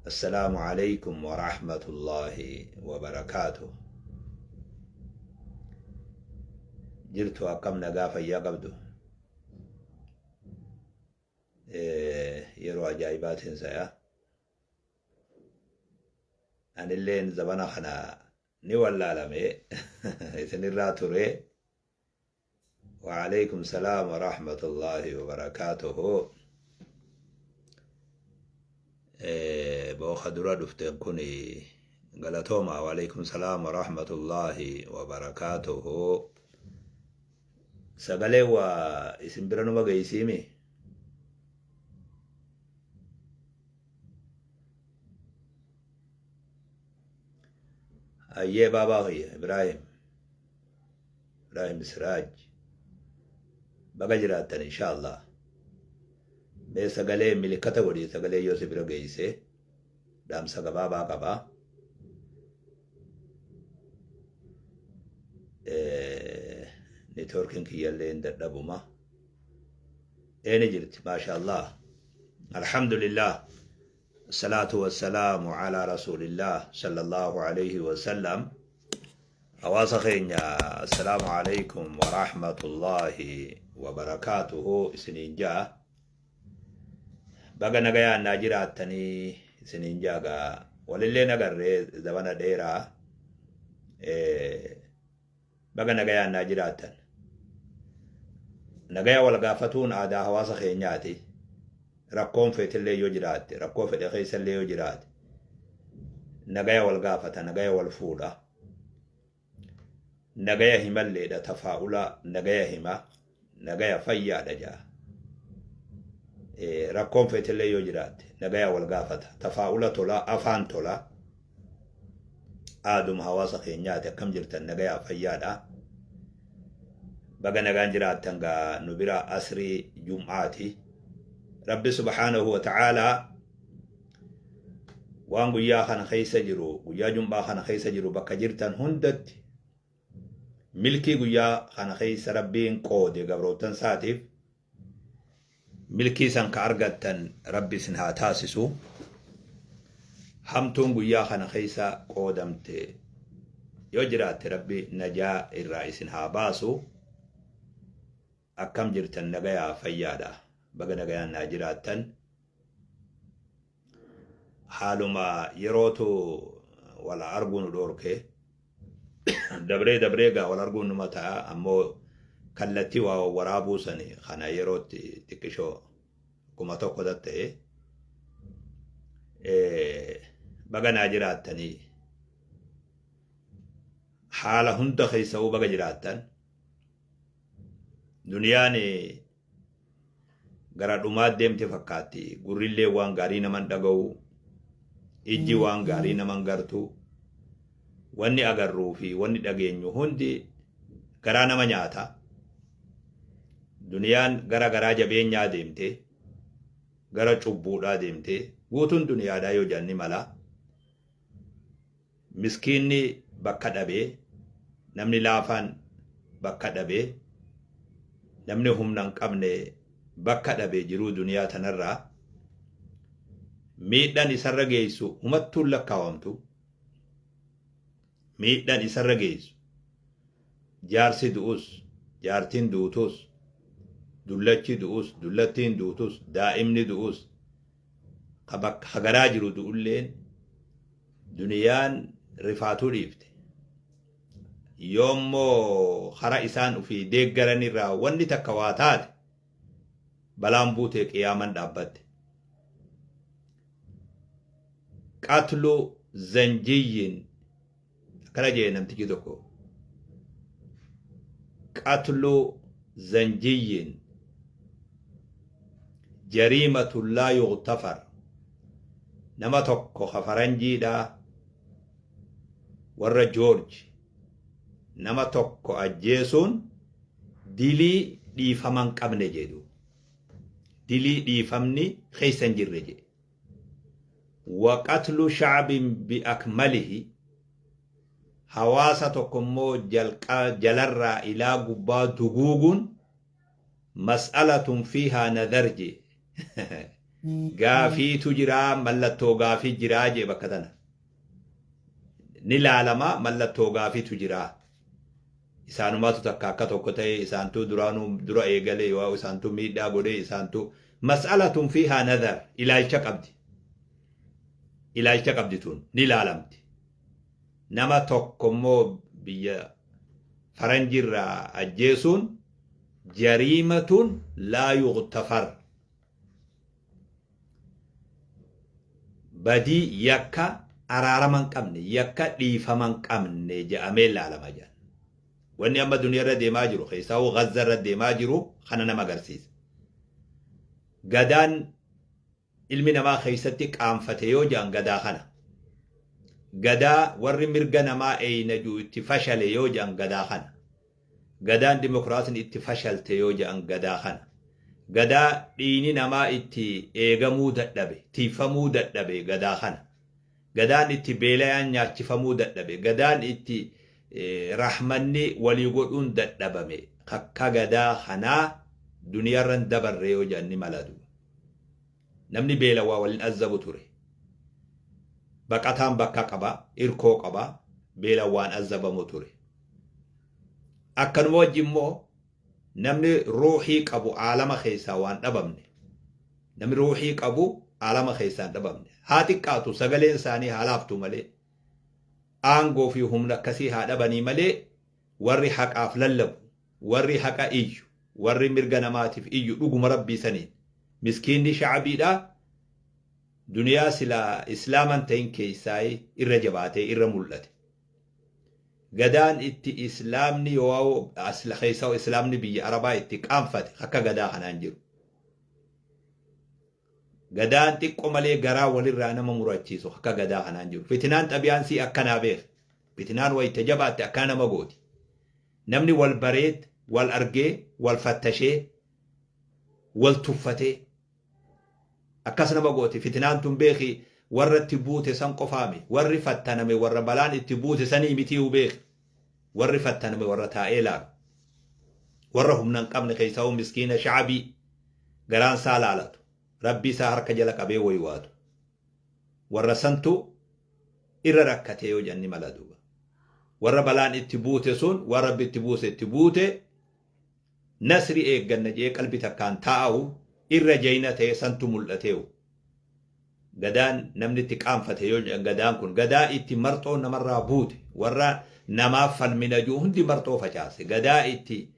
Assalaamu alaikum wa rahmatullahi wa barakaatuh. Jirtu akkam nagaa fayyaa qabdu? Yeroo ajaa'ibaatiin saya. Anilleen zabana kana ni wallaalame isinirraa ture. Wa'alaikum salaam wa rahmatullahi wa barakaatuhu. Booka dura dhufteen kun galatooma. Wa'alaikum salaam wa rahmatullahi wa barakaatuhu. Sagalee waa isin bira numa geessiimi? Ayyee baabaa kiyya Ibraahim. Ibraahim Siraaj. Baga jiraattan inshaallah. Mee sagalee milikkata godhi sagalee yoo si bira geesse dhaamsa gabaabaa qaba. Neetwoorkiin kiyyallee hin dadhabuma. Eeni jirti maashaallah. Alhamdulillah. Salaatu wassalaamu ala rasuulillah sallallahu alayhi wasallam. Hawaasa keenya assalaamu alaikum wa rahmatullahi wa barakaatuhu isiniin jaa. Baga nagayaan naa jiraattanii isiniin jaa gaa walillee nagarree zabana dheeraa. Baga nagayaan naa jiraattan. Nagaya wal gaafatuun aadaa hawaasa keenyaati. Rakkoon feetillee yoo jiraatte, rakkoo fedhe keessallee yoo jiraate, nagaya wal gaafata, nagaya wal fuudha. Nagaya himalleedha, tafaa'ula nagaya hima, nagaya fayyaadha jaa. Rakkoon feetillee yoo jiraatte, nagaya wal gaafata, tafaa'ula tola, afaan tola. Aaduma hawaasa keenyaati akkam jirtan nagayaa fayyaadha. Baga nagaan jiraattan gaa nu bira asrii jum'aati. Rabbi subhaanahu wa ta'aalaa waan guyyaa kana keessa jiru guyyaa jum'aa kana keessa jiru bakka jirtan hundatti milkii guyyaa kana keessa Rabbiin qoode gabroottan isaatiif Milkii san ka argattan Rabbi isin haa taasisu. Hamtuun guyyaa kana keessa qoodamte yoo jiraatte Rabbi najaa irraa isin haa baasu. Akkam jirtan nagayaa fayyaadha. Baga nagayaan naa jiraattan. Haaluma yerootu wal arguu nu dhoorke. Dabree dabree gaa wal arguun numa ta'a ammoo kallattii waa waraabuu sani kana yerootti xiqqishoo 1000 tatta'e. Baga naa jiraattanii haala hunda keessa'uu baga jiraattan. Duniyaan gara dhumaa deemte fakkaatti. Gurrillee waan gaarii naman dhaga'u, ijji waan gaarii naman gartu. Wanni agarruu fi wanni dhageenyu hundi garaa nama nyaata. Duniyaan gara garaa jabeenyaa deemte, gara cubbuudhaa deemte. Guutuun duniyaadhaa yoo jedhan ni mala. Miskiinni bakka dhabe, namni laafaan bakka dhabe, namni humna hin qabne bakka dhabe jiruu duniyaa tanarraa miidhaan isarra geessu humattuu hin lakkaawamtu. Miidhaan isarra geessu jaarsi du'us, jaartiin duutus, dullachi du'us, dullattiin duutus, daa'imni du'us, ka bakka garaa jiru du'ulleen duniyaan rifaatuu dhiifte. Yoommoo kara isaan ufii deeggaran irraa wanni takka waa taate balaan buutee qiyaaman dhaabbatte. Qatlu zanjiyyin akkana jee namtichi tokko. Qatlu zanjiyyin jariimatu laa yugtafar nama tokko ka faranjiidha warra Joorji nama tokko ajjeesuun dilii dhiifama hin qabne jedhu. Dilii dhiifamni keessa hin jirre jedhe. Wa qatlu shacbin bi akmalihi hawaasa tokko immoo jalqa jalarraa ilaa gubbaa duguuguun mas'alatun fiihaa nadar jee. Gaafiitu jiraa, mallattoo gaafii jiraa jee bakka tana. Ni laalama, mallattoo gaafiitu jiraa. Isaanumaatu takka akka tokko ta'e, isaantu duraanuu dura eegale, yoo isaantu miidhaa godhe, isaantu mas'alatun fiihaa nadar ilaalcha qabdi. Ilaalcha qabdi tun ni laalamti. Nama tokko immoo biyya faranjirraa ajjeesuun jariimatun laa yuqtafar. Badii yakka araarama hin qabne, yakka dhiifama hin qabne jedhamee laalama jedhan. Wanni amma duniyaa irra deemaa jiru, keessaawuu Gazza irra deemaa jiru kana nama agarsiisa. Gadaan ilmi namaa keessatti qaanfate yoo jedhan gadaa kana. Gadaa warri mirga namaa eeyna jiru itti fashale yoo jedhan gadaa kana. Gadaan dimokiraasiin itti fashalte yoo jedhan gadaa kana. Gadaa dhiini namaa itti eegamuu dadhabe, tiifamuu dadhabe gadaa kana. Gadaan itti beelayaan nyaachifamuu dadhabe, gadaan itti rahmanni walii godhuun dadhabame, akka gadaa kanaa duniyaarran dabarre yoo jedhan ni mala duuba. Namni beelawaa waliin azzabu ture. Baqataan bakka qaba, irkoo qaba, beelawaan azzabamu ture. Akkanuma wajji immoo namni ruuhii qabu aalama keessaa waan dhabamne. Namni ruuhii qabu aalama keessaa hin dhabamne. Haa xiqqaatu, sagaleen isaanii haa laaftu malee. Aangoo fi humna akkasii haa dhabanii malee, warri haqaaf lallabu, warri haqa iyyu, warri mirga namaatiif iyyu dhuguma rabbii saniin. Miskiinni sha'abiidha. Duniyaa silaa islaaman ta'in keessaa irra jabaatee irra mul'ate. Gadaan itti islaamni yoo keessaa islaamni biyya Arabaa itti qaanfate akka gadaa kanaan jiru. Gadaan xiqqoo malee garaa walirraa nama murachiisu akka gadaa kanaan jiru. Fitinaan xabiyaan sii akkanaa beek. Fitinaan wayita jabaatte akkana nama gooti. Namni wal bareet, wal argee, wal fattashee, wal tuffatee akkas nama gooti. Fitinaan tun beeki, warra itti buute san qofaami. Warri fattaname warra balaan itti buute sanii mitii beeki. Warri fattaname warra taa'ee laalu. Warra humna hin qabne, keessaa miskiina sha'abii garaan isaa laalatu. Rabbi isaa harka jala qabee waywaatu. Warra santu irra rakkatee yoo jenni mala duuba. Warra balaan itti buute sun, warra rabbi itti buuse itti buute, nasri eegganna jee qalbi takkaan taa'u irra jayina ta'e santu mul'ateewu. Gadaan namni itti qaanfate yoo jedhan gadaan kun gadaa itti marxoo namarraa buute, warra namaaf falmina jiru hundi marxoo facaase. Gadaa itti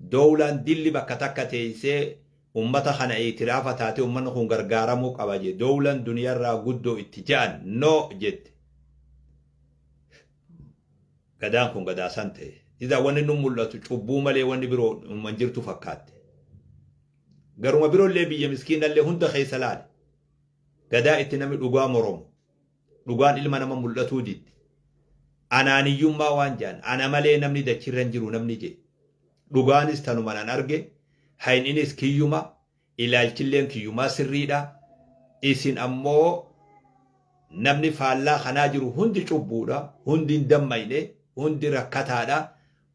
dowlaan dilli bakka takka teessee ummata kana itiraafa taate ummanni kun gargaaramuu qaba jee dowlaan duniyaarraa guddoo itti ja'an no jette. Gadaan kun gadaa san ta'e. Idaa wanni nu mul'atu cubbuu malee wanni biroo hin jirtu fakkaatte. Garuma biroollee biyya miskiinallee hunda keessa laale. Gadaa itti namni dhugaa moromu. Dhugaan ilma nama mul'atuu didde. Anaaniyyummaa waan jedhan, ana malee namni dachirra hin jiru namni jedhe. Dhugaanis tanuma nan arge, hayninis kiyyuma, ilaalchilleen kiyyumaa sirriidha. Isin ammoo namni faallaa kanaa jiru hundi cubbuudha, hundi hin dammayne, hundi rakkataadha,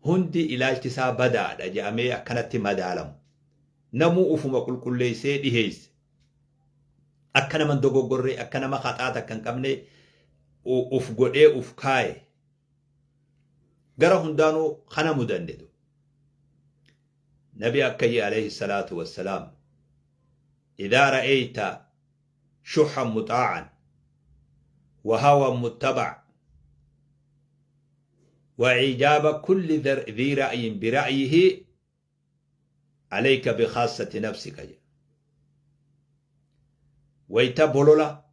hundi ilaalchi isaa badaadha jedhamee akkanatti madaalamu. Namuu ufuma qulqulleessee dhiheesse. Akka nama dogoggorree, akka nama haxaa takka hin qabne uf godhee uf kaaye. Gara hundaanuu kana mudanne. Nabi akka jee alayhi salaatu wassalaam: إذا رأيت شحا مطاعا وهوى متبع وإعجاب كل ذي رأي برأيه عليك بخاصة نفسك. Wayita bolola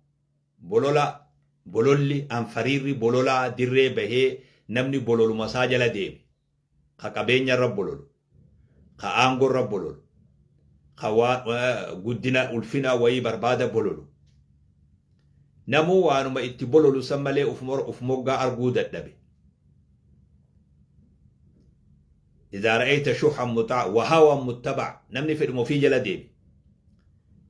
bolola bololli anfariirri bololaa dirree bahee namni bololuma isaa jala deeme, ka qabeenya irra bololu, ka aangoo irra bololu, ka guddina ulfina wayii barbaada bololu, namuu waanuma itti bololu san malee uf moggaa arguu dadhabe. إذا رأيت شحا مطاع وهوى متبع, namni fedhuma ofii jala deeme,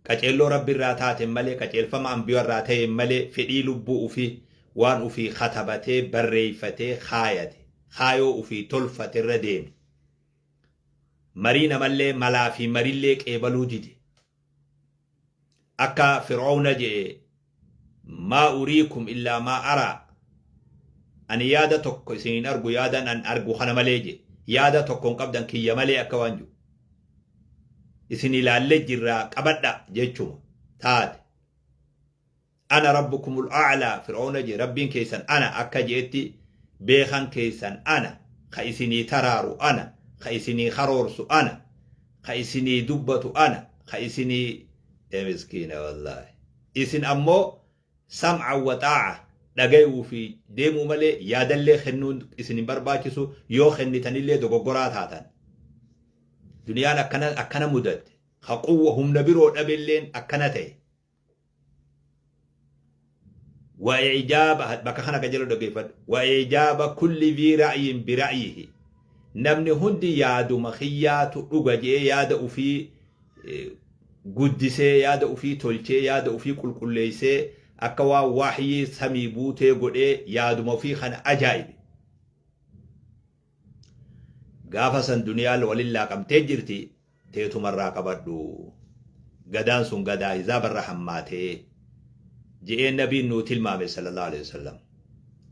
qaceelloo rabbi irraa taate malee, qaceelfama ambiyoo irraa ta'e malee, fedhii lubbuu ofii waan ofii katabatee barreeffatee kaayate, kaayoo ofii tolfate irra deeme, marii namallee malaa fi marillee qeebaluu dide. Akka Fir'aawna je'e, maa uriikum illaa maa araa, ani yaada tokko isin hin argu yaadan an argu kana malee je, yaada tokko hin qabdan kiyya malee akka waan jiru. Isin ilaallee jirraa qabadha jechuma taate. Ana rabbukumul a'laa Fir'aawna je, rabbiin keessan ana akka je'etti beekan keessan ana, ka isinii taraaru ana, ka isinii karoorsu ana, ka isinii dubbatu ana, ka isinii ee miskiina wallaahi. Isin ammoo sam'a wa xaa'a dhagayuu fi deemuu malee yaadallee kennuun isin hin barbaachisu, yoo kennitanillee dogoggoraa taatan. Duniyaan akkana akkana mudatte. Ka quwwa humna biroo dhabelleen akkana ta'e. Wa ijaaba bakka kana qajeeloo dhaggeeffadhu. Wa ijaaba kulli dhi ra'yin bi ra'yihi. Namni hundi yaaduma kiyyaatu dhuga je'ee yaada ufii guddisee, yaada ufii tolchee, yaada ufii qulqulleessee, akka waan waahyii samii buutee godhee yaaduma ufii kana ajaa'ibe. Gaafa san duniyaan walin laaqamtee jirti, teetumarraa qabadhu. Gadaan sun gadaa hizaabarra hammaatee je'ee nabiin nuu tilmaame sallallahu alaihi wasallam.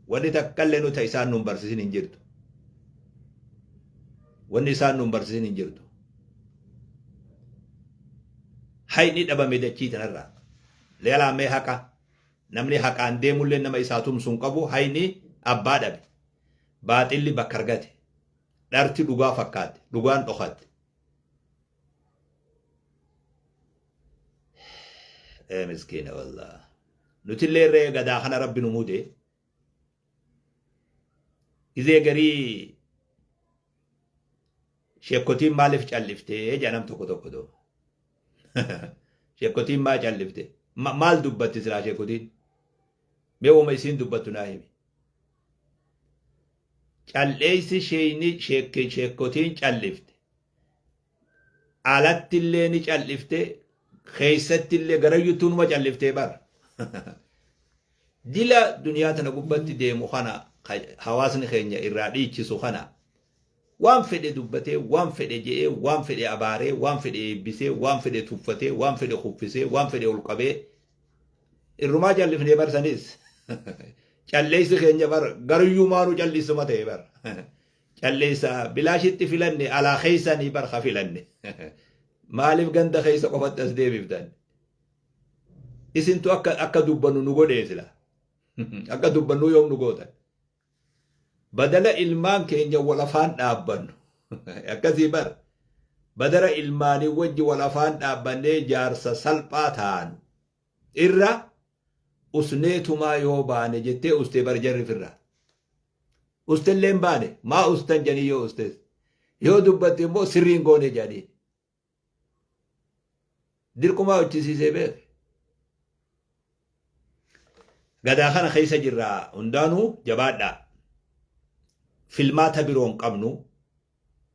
Wanni takkallee nu ta isaan nuun barsiisin hin jirtu. Wanni isaan nuun barsiisin hin jirtu. Hayni dhabame dachii tanarraa. Leelaamee haqa. Namni haqaan deemullee nama isaa tumsu hin qabu. Hayni abbaa dhabe. Baaxilli bakka argate. Dharti dhugaa fakkaatte. Dhugaan dhokatte. Ee miskiina wallah. Nutillee irree gadaa kana rabbi nu mude. Gizee garii sheekkotiin maaliif calliftee jedha nam tokko tokko doo. Sheekkotiin maa callifte? Maal dubbatti silaa sheekkotiin? Mee woma isiin dubbattu naa himi. Calleessi sheeyni sheekkotiin callifte. Alattillee ni callifte, keessattillee garayyuttuu numa calliftee bara. Dila duniyaa tana gubbatti deemu kana hawaasni keenya irraa dhiichisu kana waan fedhe dubbatee, waan fedhe je'ee, waan fedhe abaaree, waan fedhe eebbisee, waan fedhe tuffatee, waan fedhe kuffisee, waan fedhe ol qabee irrumaa callifnee barsanis calleessi keenya bar garuyyuu maanuu callisuma ta'e bar. Calleessa bilaashitti filanne, alaa keessanii bar ka filanne. Maaliif ganda keessa qofatti as deebiftan? Isintu akka dubbannu nu godhee sila. Akka dubbannu yoom nu gootan? Badala ilmaan keenya wal afaan dhaabbannu. Akkasii bar. Badala ilmaanii wajji wal afaan dhaabbannee jaarsa salphaa taanu. Irra usneetumaa yoo baane jettee ustee bar jarri firra. Ustellee hin baane, maa ustan jedhanii yoo ustes. Yoo dubbatte immoo sirriin goone jedhanii. Dirqumaa hojjisiisee beeke. Gadaa kana keessa jirra, hundaanuu jabaadhaa. Filmaata biroo hin qabnu.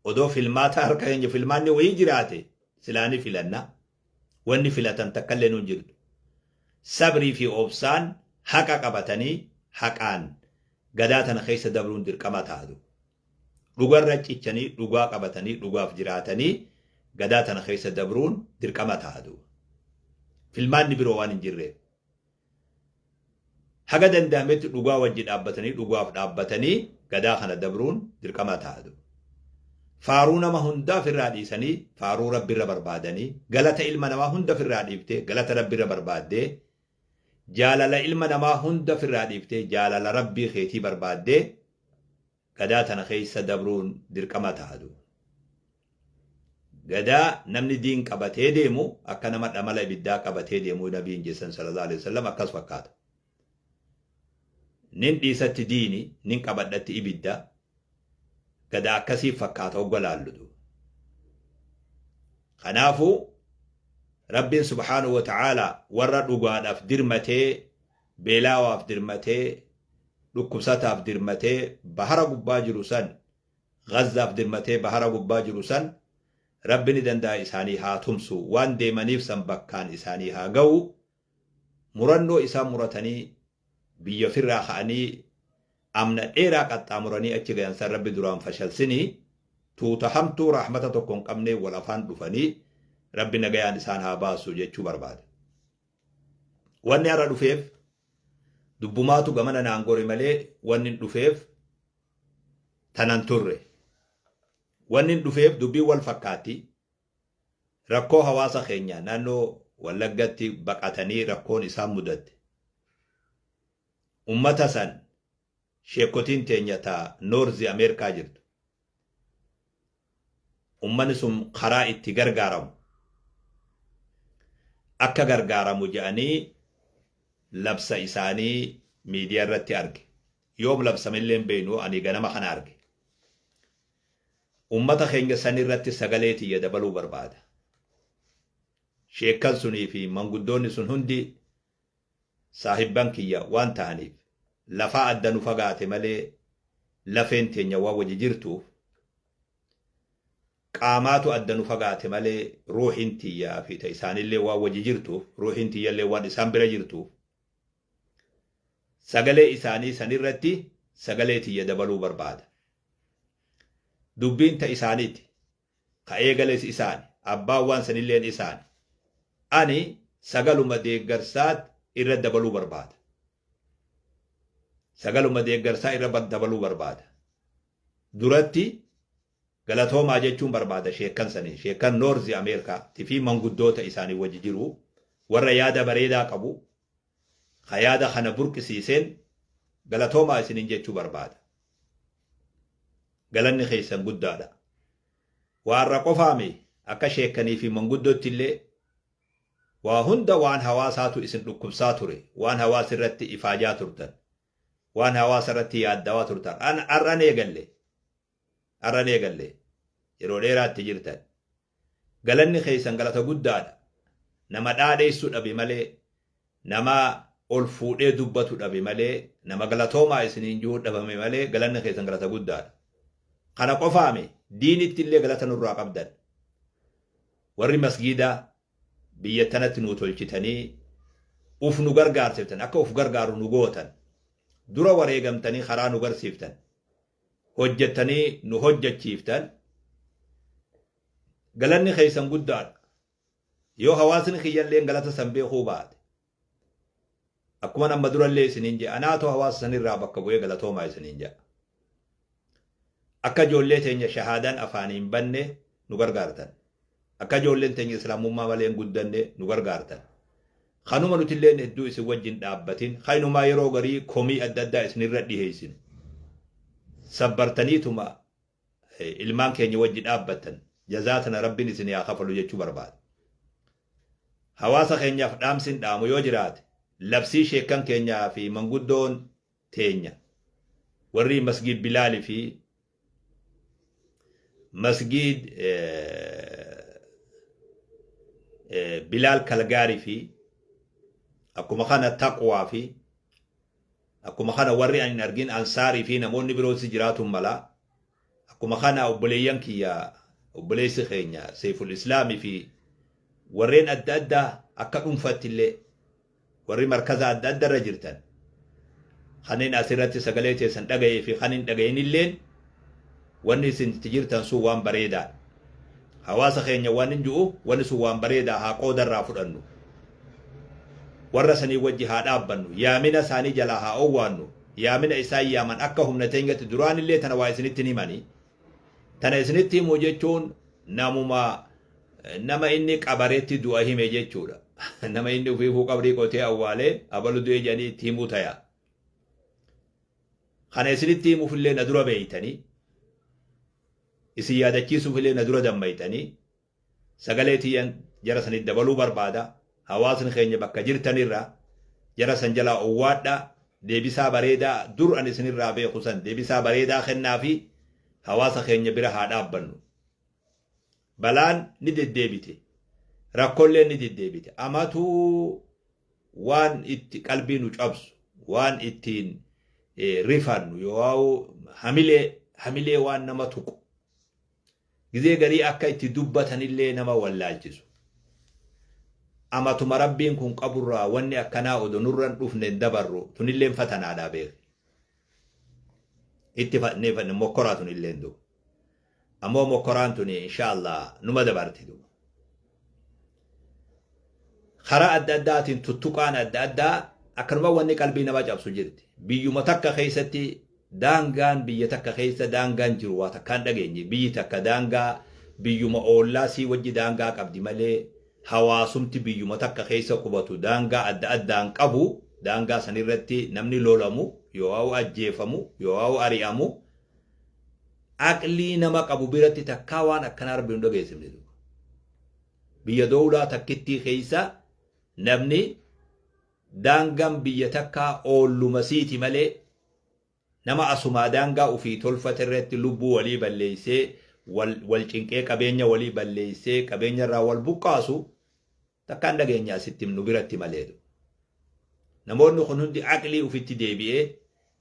Odoo filmaata harka keenya filmaanni wayii jiraate silaa ni filanna. Wanni filatan takkallee nu hin jirtu. Sabrii fi obsaan haqa qabatanii haqaan gadaa tana keessa dabruun dirqama taatu. Dhugarra cichanii dhugaa qabatanii dhugaaf jiraatanii gadaa tana keessa dabruun dirqama taatu. Filmaanni biroo waan hin jirreef. Haga danda'ametti dhugaa wajji dhaabbatanii dhugaaf dhaabbatanii gadaa kana dabruun dirqama taatu. Faaruu nama hundaa ofirraa dhiisanii faaruu Rabbirra barbaadanii, galata ilma namaa hunda ofirraa dhiiftee galata Rabbirra barbaaddee, jaalala ilma namaa hunda ofirraa dhiiftee jaalala Rabbii keetii barbaaddee gadaa tana keessa dabruun dirqama taatu. Gadaa namni diin qabatee deemu akka nama dhamala ibiddaa qabatee deemuu nabiin jessan sallallahu alaihi wasallam akkas fakkaata. Nin dhiisatti diini, nin qabadhatti ibidda. Gadaa akkasii fakkaata hogga laallutu. Kanaafuu Rabbiin subhaanahu wa ta'aala warra dhugaadhaaf dirmatee, beelaawaaf dirmatee, dhukkubsataaf dirmatee bahara gubbaa jiru san, Gazzaaf dirmatee bahara gubbaa jiru san, Rabbi ni danda'a isaanii haa tumsu, waan deemaniif san bakkaan isaanii haa ga'u. Murannoo isaan muratanii biyya ofirraa ka'anii amna dheeraa qaxxaamuranii achi gayan san Rabbi duraan fashalsinii, tuuta hamtuu rahmata tokko hin qabnee wal afaan dhufanii Rabbi nagayaan isaan haa baasu jechuu barbaada. Wanni har'a dhufeef dubbumaatu gamana naan gore malee wanni dhufeef tanan turre. Wanni dhufeef dubbiin wal fakkaatti. Rakkoo hawaasa keenya naannoo Wallaggatti baqatanii rakkoon isaan mudatte. Ummata san sheekotiin teenya ta North Ameerikaa jirtu. Ummanni sun karaa itti gargaaramu akka gargaaramu jedhanii labsa isaanii miidiyaa irratti arge. Yoom labsamillee hin beeknu, ani ganama kana arge. Ummata keenya san irratti sagalee tiyya dabaluu barbaada. Sheekkan sunii fi manguddoonni sun hundi saahibban kiyya waan ta'aniif, lafaa adda nu fagaate malee lafeen teenya waan wajji jirtuuf, qaamaatu adda nu fagaate malee ruuhin tiyyaa fi ta isaanillee waan wajji jirtuuf, ruuhin tiyyallee waan isaan bira jirtuuf, sagalee isaanii sanirratti sagalee tiyya dabaluu barbaada. Dubbiin ta isaaniiti. Ka eegales isaani. Abbaan waan sanilleen isaani. Ani sagaluma deeggarsaat irra dabaluu barbaada. Sagaluma deeggarsaa irra dabaluu barbaada. Duratti galatoomaa jechuun barbaada sheekkan sanii. Sheekkan North Ameerikaa fi manguddoota isaanii wajji jiru. Warra yaada bareedaa qabu. Ka yaada kana burqisiiseen galatoomaa isiniin jechuu barbaada. Galanni keessan guddaadha. Waarra qofaami, akka sheekkanii fi manguddootti illee waa hunda waan hawaasaatu isin dhukkubsaa ture, waan hawaasa irratti ifaajaa turtan, waan hawaasa irratti yaaddawaa turtan. Har'an eegalle. Har'an eegalle. Yeroo dheeraatti jirtan. Galanni keessan galata guddaadha. Nama dhaadheessuu dhabe malee, nama ol fuudhee dubbatu dhabe malee, nama galatoomaa isiniin jiru dhabame malee, galanni keessan galata guddaadha. Kana qofaami, diinitti illee galata nurraa qabdan. Warri masgiidaa biyya tanatti nuu tolchitanii uf nu gargaarsiftan, akka uf gargaaru nu gootan, dura wareegamtanii karaa nu garsiiftan, hojjettanii nu hojjechiiftan, galanni keessan guddaadha. Yoo hawaasni kiyyallee galata san beekuu baate, akkuma amma durallee isiniin jedha, anaatu hawaasa sanirraa bakka bu'ee galatoomaa isiniin jedha. Akka ijoollee teenya shahaadaan afaaniin banne nu gargaartan. Akka ijoolleen teenya islaamummaa malee hin guddanne nu gargaartan. Kanuma nutillee hedduu isin wajjin dhaabbatin, kanumaa yeroo garii komii adda addaa isinirra dhiheessinu. Sabbartaniituma ilmaan keenya wajji dhaabbattan, jazaa tana Rabbiin isin haa kafalu jechuu barbaada. Hawaasa keenyaaf dhaamsin dhaamu yoo jiraate, labsii sheekkan keenyaa fi manguddoon teenya warri masgiid Bilaalii fi masgiid Bilaal Kalgaarii fi akkuma kana Taqwaa fi akkuma kana warri ani hin argin Ansaarii fi namoonni biroos jiraatun mala, akkuma kana obboleeyyan kiyya, obboleessi keenya Seeful Islaamii fi warreen adda addaa, akka dhuunfaatti illee warri markaza adda adda irra jirtan, kanneen asirratti sagalee teessan dhaga'ee fi kan hin dhaga'in illeen, wanni isin itti jirtan sun waan bareedaadha. Hawaasa keenya waan hin ji'u, wanni sun waan bareedaa, haa qoodarraa fudhannu. Warra sanii wajji haa dhaabbannu. Yaamina isaanii jalaa haa owwaannu. Yaamina isaan yaaman akka humna teenyatti duraan illee tana waa isinitti himanii. Tana isinitti himu jechuun namuma nama inni qabaretti du'a hime jechuudha. Nama inni ufiifuu qabrii qotee awwaalee abalu du'e jedhanii itti himuu ta'a. Kana isinitti himuufillee na dura beeytanii, isin yaadachiisuufillee na dura dammaytanii, sagalee tiyyan jara sanitti dabaluu barbaada. Hawaasni keenya bakka jirtanirra jara san jalaa owwaadha. Deebisaa bareedaa dur ani isinirraa beeku san deebisaa bareedaa kennaa fi hawaasa keenya bira haa dhaabbannu. Balaan ni deddeebite. Rakkoolleen ni deddeebite. Amatuu waan itti qalbii nu cabsu, waan ittiin rifannu, yoo hamilee waan nama tuqu. Gizee garii akka itti dubbatanillee nama wallaalchisu. Amatuma Rabbiin kun qaburraa wanni akkanaa odoo nurra hin dhufne hin dabarru, tunilleen fatanaadhaa beeki. Itti fannee mokkoraa tunilleen duuba. Ammoo mokkoraan tuni inshaallah numa dabarti duuba. Karaa adda addaatiin tuttuqaan adda addaa akkanuma wanni qalbii nama cabsu jirti. Biyyuma takka keessatti daangaan biyya takka keessa daangaan jiru waa takkaan dhageenye. Biyyi takka daangaa biyyuma oollaa sii wajji daangaa qabdi malee hawaasumti biyyuma takka keessa qubatu daangaa adda addaan qabu. Daangaa sanirratti namni lolamu, yoo ajjeefamu, yoo ari'amu, aqlii nama qabu biratti takkaa waan akkanaa rabbi nu dhageessifne. Biyya dowlaa takkittii keessa namni daangaan biyya takkaa oolluma siiti malee nama asumaa daangaa ofii tolfate irratti lubbuu walii balleessee, wal cinqee, qabeenya walii balleessee, qabeenya irraa wal buqqaasu takkaan dhageenya asitti nu biratti malee. Namoonni kun hundi aqlii ofitti deebi'ee,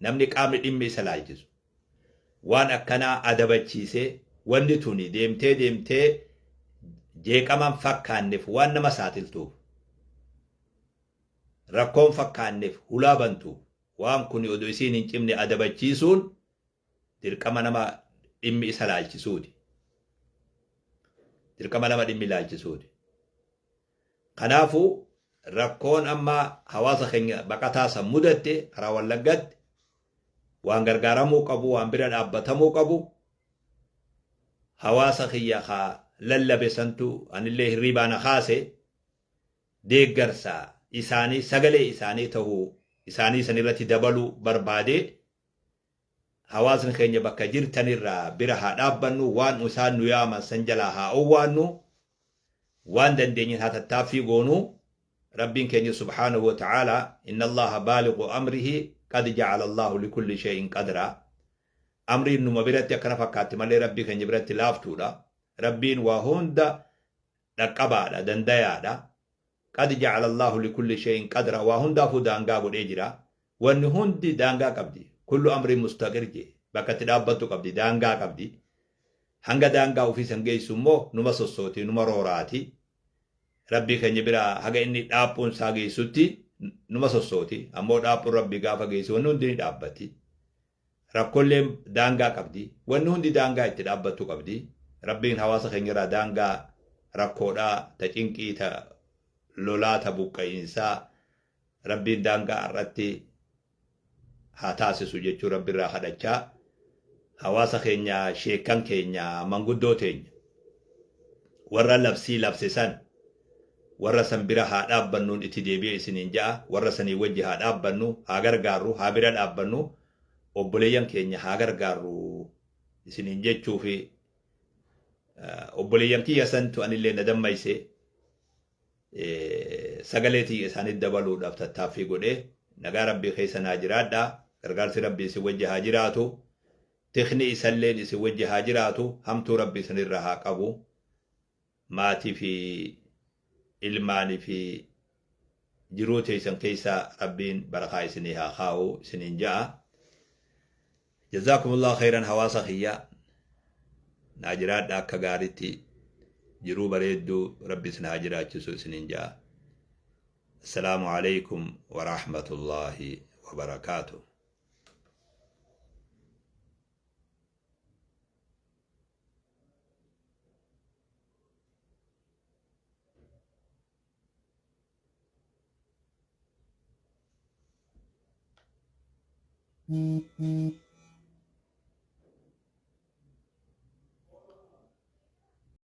namni qaamni dhimmi isa laalchisu waan akkanaa adabachiisee, wanni tuni deemtee deemtee jeeqaman fakkaanneef, waan nama saaxiltuuf, rakkoon fakkaanneef hulaa bantuuf, waan kun odoo isiin hin cimne adabachiisuun dirqama nama dhimmi isa laalchisuuti. Dirqama nama dhimmi laalchisuuti. Kanaafuu rakkoon amma hawaasa keenya baqataa san mudatte karaa Wallaggatti waan gargaaramuu qabu, waan bira dhaabbatamuu qabu, hawaasa kiyya ka lallabe santu anillee hirriibaa na kaase. Deeggarsa isaanii, sagalee isaanii ta'uu isaanii san irratti dabaluu barbaade. Hawaasni keenya bakka jirtanirraa bira haa dhaabbannu, waan isaan nu yaaman san jalaa haa owwaannu, waan dandeenyen haa tattaaffii goonu. Rabbiin keenya subhaanahu wa ta'aalaa, inna Allaha baaligu amrihi qad ja'ala Allahu likulli shay'in qadra. Amriin numa biratti akkana fakkaatti malee Rabbii keenya biratti laaftuudha. Rabbiin waa hunda dhaqqabaadha, dandayaadha. Qad ja'ala Allahu likulli shay'in qadra, waa hundaafuu daangaa godhee jira. Wanni hundi daangaa qabdi. Kullu amriin mustaqir jee, bakka itti dhaabbattu qabdi, daangaa qabdi. Hanga daangaa ofii san geessu immoo numa sossooti, numa rooraati. Rabbii keenya bira haga inni dhaaphuun isaa geessutti numa sossooti. Ammoo dhaaphuun Rabbii gaafa geessu wanni hundi ni dhaabbatti. Rakkolleen daangaa qabdi. Wanni hundi daangaa itti dhaabbattu qabdi. Rabbiin hawaasa keenya irraa daangaa rakkoodhaa, ta cinqii, ta lolaa, ta buqqa'iinsaa Rabbiin daangaa irratti haa taasisu jechuu Rabbi irraa kadhachaa, hawaasa keenya, sheekkan keenya, manguddoo teenya, warra labsii labse san, warra san bira haa dhaabbannuun itti deebi'ee isiniin ja'a. Warra sanii wajji haa dhaabbannu, haa gargaarru, haa bira dhaabbannu, obboleeyyan keenya haa gargaarru isiniin jechuufi. Obboleeyyan kiyya santu anillee na dammayse, sagalee tiyya isaanitti dabaluudhaaf tattaaffii godhe. Nagaa Rabbii keessa naa jiraadha. Gargaarsi Rabbii isin wajji haa jiraatu. Tikni isalleen isin wajji haa jiraatu. Hamtuu Rabbii isinirraa haa qabu. Maatii fi ilmaanii fi jiruu teessan keessa Rabbiin barakaa isinii haa kaa'u isiniin ja'a. Jazaakumullahu khayran, hawaasa kiyya. Naa jiraadha akka gaaritti, jiruu bareedduu Rabbi isin haa jiraachisu isiniin ja'a. Assalaamu alaikum wa rahmatullahi wa barakaatuh.